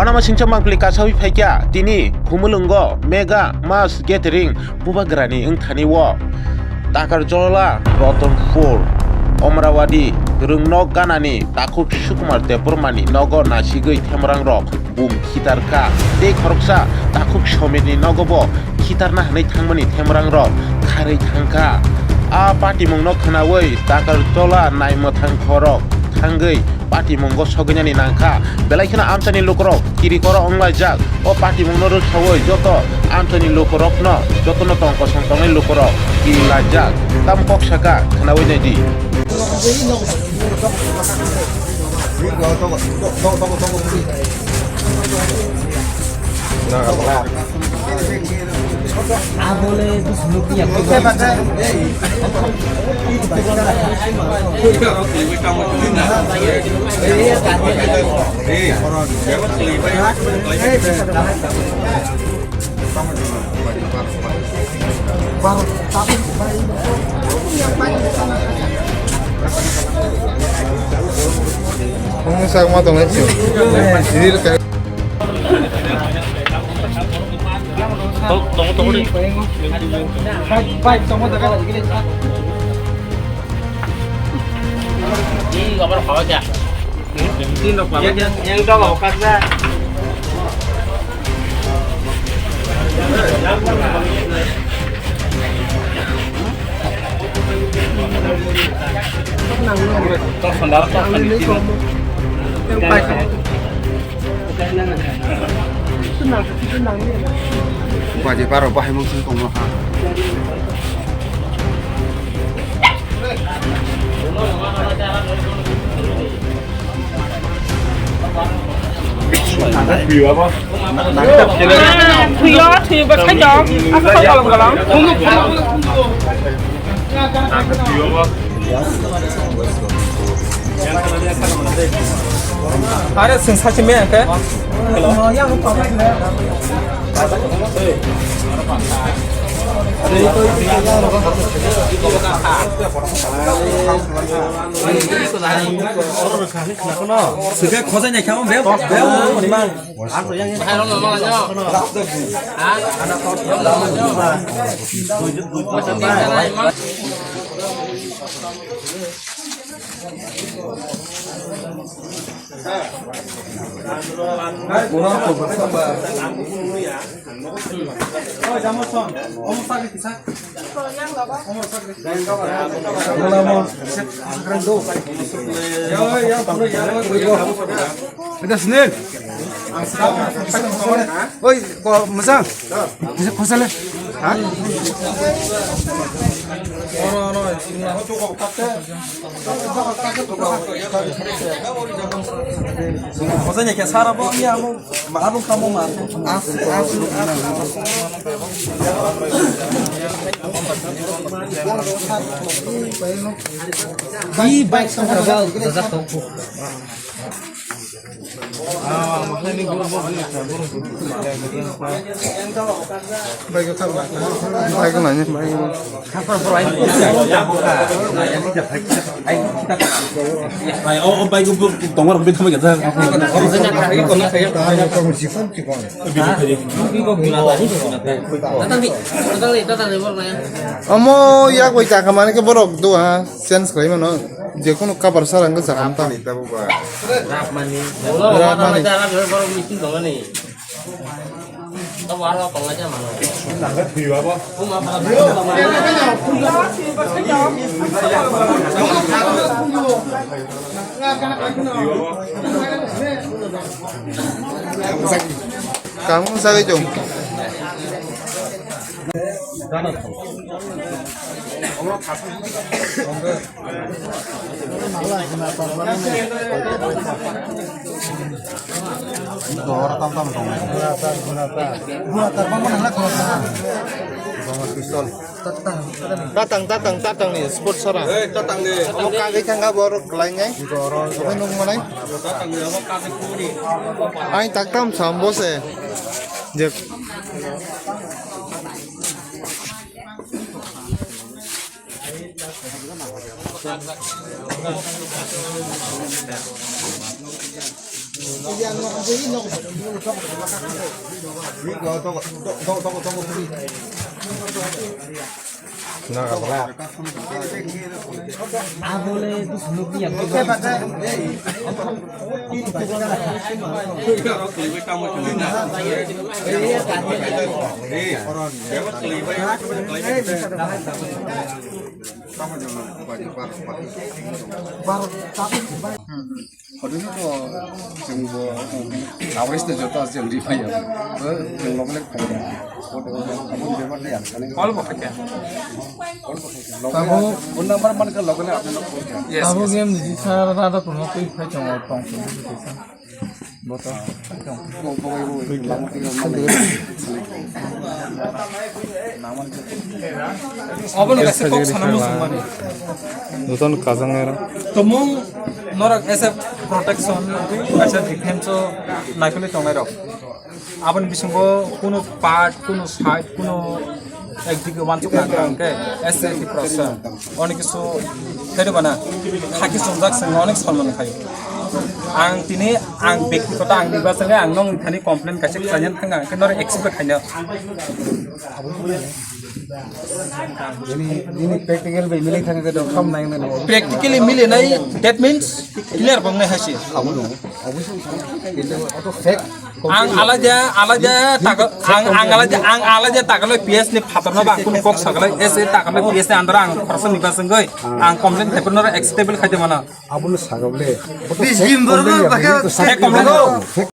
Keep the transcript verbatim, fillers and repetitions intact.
Lama singcha mangpili kasawi phaikha tini Khumulwngo mega mass gathering bubagrani wngthani o Takarjola, Ratanpur, Amrawadi, Rwngnok ganani takhuk Sukumar Debbarmani nogo nasigwi themrangrok bum khitarkha. Tei khoroksa takhuk Somirni nogobo khitarna hwnwi thangmani themrangrok kharwi thangkha. A patimungno khwnawi Takarjola naimwthang khorok thangwi patimungo sogwinani nangkha. Belai kheno amchaini lukurok kiri koro wnglaijak. O patimungno rwksawi joto amchaini lukurokno, jotono tong kosong tongnai lukurok kirilaijak. Tamo kok saka khwnawi naidi. Tongo, tongo, tongo de. Ih, abar khawa kya? Yang, yang, yang dong, hokar sa. Baji baro bahai mung sung tongma ha. Thwiyo, thwiyo, bwsai dong. Aswk kok kolom kolom. Are sing sachi me ke? Sike khojai nai kamo be, be, mang. Ita sini. Oi, ko masa? Bisa kosale? Ha? Kosanya kya sara bo iya mo. Mahabung kamu mah. Asu, asu, asu. Di bike sa sa sa sa. Bike ko nanya, bike ko. Ai, o, o, bai, gu, gu, tongwar, bai, thamai, gajah. Omo, yak bai, kaka, mane, ke, borok, do, ha, sense, khlai, mano, je, kono, kabar, sara, wngkha, sakam, ta. Rapmani. Rapmani. Kamu sabe jom. Dora tam tam tong. Tatang, tatang, tatang ni sport sara. Omo kagwi thangka borok kwlainai. Omo nung manai. Ai taktam sam bose. Je. Hotono to chwng bo awareness de joto chwng ri phai ya. Chwng local phai ya. Abo bebak de ya. Call bo khaikha. Abo phone number man ka local apni no call kha. Yes, abo yes. Game ni sara da da kono twi phai chong tong. Bo to. Bo bo bo lama twi rok man. Obo no kaisa kok sana muchung mani. Jotono kajang nai rok. Tomung norok as a protection, kaisa defense o naikoli tongnai rok. Aboni bisingo kuno part, kuno side, kuno ekdike wansuk nang khe S S T protection. Oni kisu khairok bana khaki chumjak seng onek salman khayo. Ang tini ang bektigoto ang niba senge ang nong thani complain kaisa khlaina thang ang khe norok accept khaina. Ini ini practical bai milai thang khe dong kam nang nang. Practically mili nai, that means clear bang nai hasi. Abono obviously auto fact. Ang alaja alaja tagal ang ang alaja ang alaja tagal P S ni phator no ba kun kok sagal S A tagal P S ni andar ang khorsa niba sengoi ang complain paper no acceptable khaide mana. Abono sagable. Bis gim borok no bakhe. Ek complain.